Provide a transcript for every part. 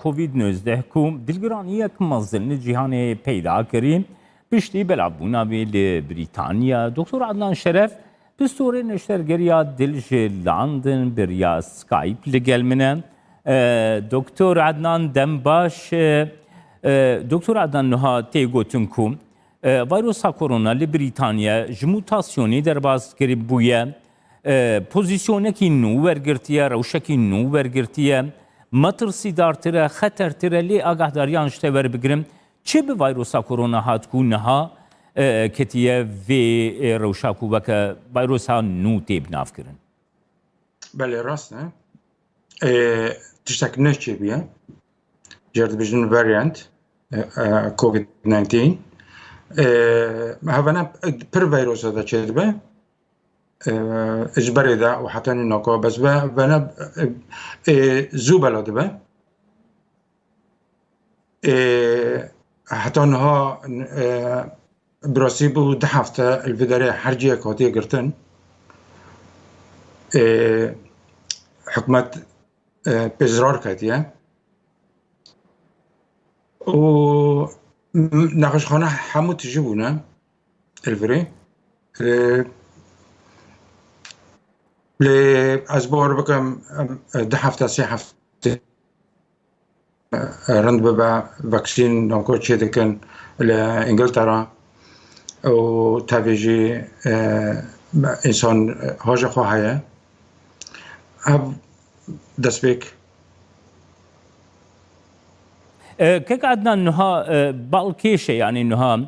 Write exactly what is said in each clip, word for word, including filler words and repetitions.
Covid nozdeh ku dilgiraniyek mezin li cîhanê peyda kirî, piştî belavbûna wê li Brîtanya, Doktor Adnan Şeref, pistorê neştergeriya dil ji London bi riya Skype li gel min e. E, Doktor Adnan, dem baş. E, e, Doktor Adnan, niha tê gotin ku, e, vayrosa korona li Brîtanya ji mutasyonê derbas kiribûye. E, pozîsyonekî nû wergirtiye, rewşekî nû wergirtiye, metirsîdartir e, xetertir e, lê agahdariyan ji te werbigirim. Çi bi vayrosa korona hat ku niha, e, ketiye vê, e, rewşa ku weke vayrosa nû tê binavkirin? Belê, rast e. E, tiştek nû çêbûye. Jê re dibêjin variant, e, e, Covid nineteen. E, hevana, e, pir vayrosa de çêdibe. E, ji berê de û heta nînaka bes ve, vene, e, e, zû bela dibe. E, heta niha, e, bi rastî bû du hefte li vê derê her cihek hatiye girtin. E, hikûmet, e, pê zirar ketiye. Û nexweşxane hemû tijî bûne li virê. Lê, lê ez bawer bikim, em, du hefte, sê hefte rind bibe, vaksîn noko çê dikin li Îngiltera û tevî jî, e, însan haja xwe heye. Ev destpêk. E, Kek Adnan, niha, e, balkêş e, yanî niha,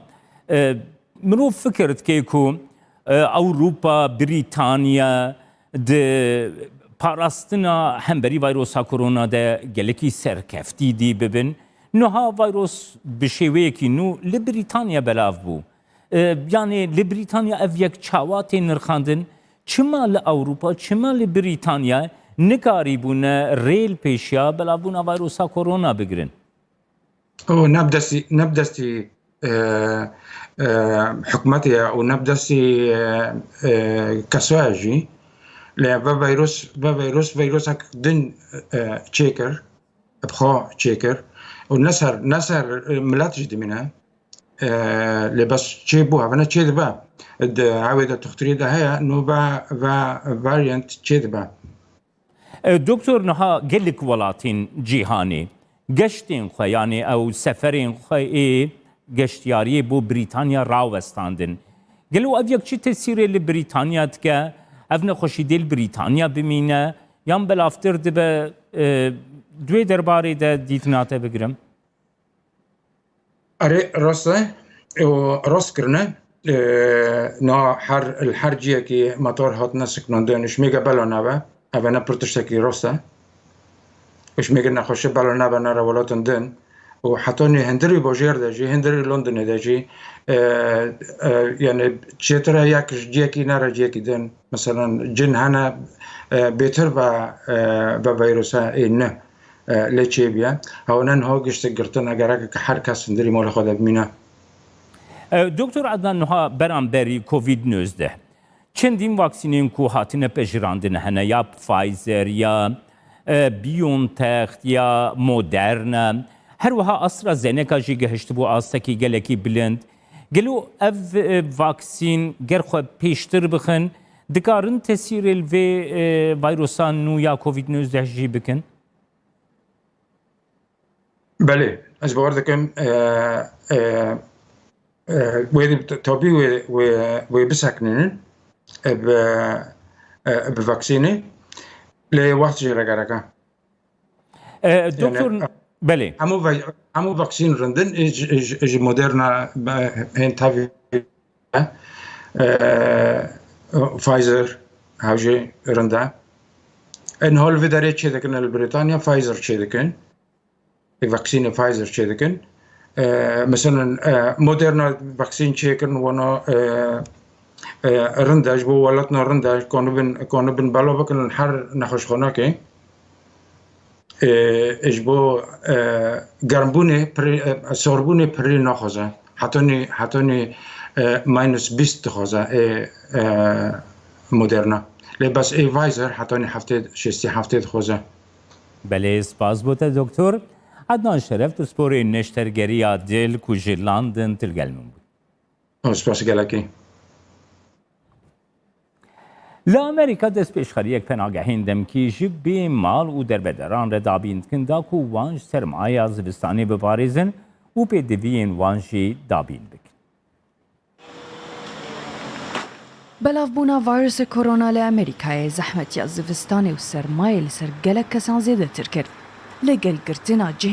e, mirov fikir dike ku, e, Ewropa, Brîtanya di parastina hemberî vayrosa korona de gelekî serkeftî dî bibin. Niha vayros bi şêweyekî nû li Brîtanya belav bû. E, yanî li Brîtanya ev yek çawa tê nirxandin? Çima li Ewropa, çima li Brîtanya nikarîbûne rê li pêşiya belavbûna vayrosa korona bigirin? O, ne bi destî, ne bi destî, e, e, hikûmetê ye û ne bi destî, e, e, keso ye jî. Lê ve veyros, ve veyros, veyrosek din, e, çêkir, bi xwe çêkir. Û ne ser, ne ser, e, milet jî dimîne. E, lê bes çê bû, hevene çê dibe. Di hewê de tuxtirî de heye, nû ve, ve variant çê dibe. E, Doktor, niha gelek welatên cîhanê geştên xwe, yanî ew seferên xwe ê geştiyariyê bo Brîtanya rawestandin. Gelo ev yek çi tesîrê li Brîtanya dike? Ev nexweşî dê li Brîtanya bimîne yan belavtir dibe? E, di wê derbarê de dîtina te bigirim. Erê, rast e. Û rast kirine. E, na her, li her ciyekî metar hatine sekinandin. Ji mêge bela nebe. Ev ne pir tiştekî rast e. Ji mêge nexweşe bela nebe nere welatin din. Û heta nê hindirî bajêr de jî, hindirî Londonê de jî, e, e, yani çêtir e yek ji ciyekî nere ciyekî din. Meselan, cin hene, e, bêtir ve, e, ve veyrusa ê ne, e, lê çêbûye. Hewne niha giştek girtine, gerek e ke her kes hundirî malê xwe de bimîne. E, Doktor Adnan, niha beramberî Covid nozdeh çendîn vaksînên ku hatine pejirandin hene, ya Pfizer, ya, e, BioNTech, ya Moderna, her wiha AstraZeneca jî gihiştibû astekî gelekî bilind. Gelo ev, e, vaksîn ger xwe pêştir bixin, dikarin tesîrê li vê, e, vayrosa nû ya Covid nozdeh jî bikin? Belê, ez bawer dikim, e, e, e, wê di-, tabî wê, wê, wê biseknînin, e, bi, e, bi vaksînê, lê wext jê re gerek e. E, Yani, Doktor, e, belê. Hemû ve-, hemû vaksîn rindin, e, ji, ji, ji Moderna, e, hên tevî, e, Pfizer, hew jî rind e. E, niha li vê derê çê dikin, li Brîtanya Pfizer çê dikin. E, vaksînê Pfizer çê dikin. E, mesela, e, Moderna vaksîn çêkirin, wana, e, e, rind e, ji bo welatna rind e, kanibin, kanibin bela bikin her nexweşxanekê. E, ji bo, e, germbûnê pirî, e, sorbûnê pirî naxwaze. Hetanî, hetanî, e, minus bîst dixwaze, e, e, Moderna. Lê bes ê Pfizer hetanî heftê, şêstî heftê dixwaze. Belê, spas bo te, doktor. Ednan Şeref, pisporê neştergeriya Dil ku ji London til gel min bû. Spas gelekî. Li Amerîka destpêşxeriyek penagehên demkî ji bê mal û derbederan re dabîn dikin, da ku wan ji sermaya zivistanê biparêzin û pêdiviyên wan jî dabîn bikin. Belavbûna vîrusê korona li Amerîkayê zehmetiya zivistanê û sermayê li ser gelek kesan zêdetir kir. Li gel girtina cihê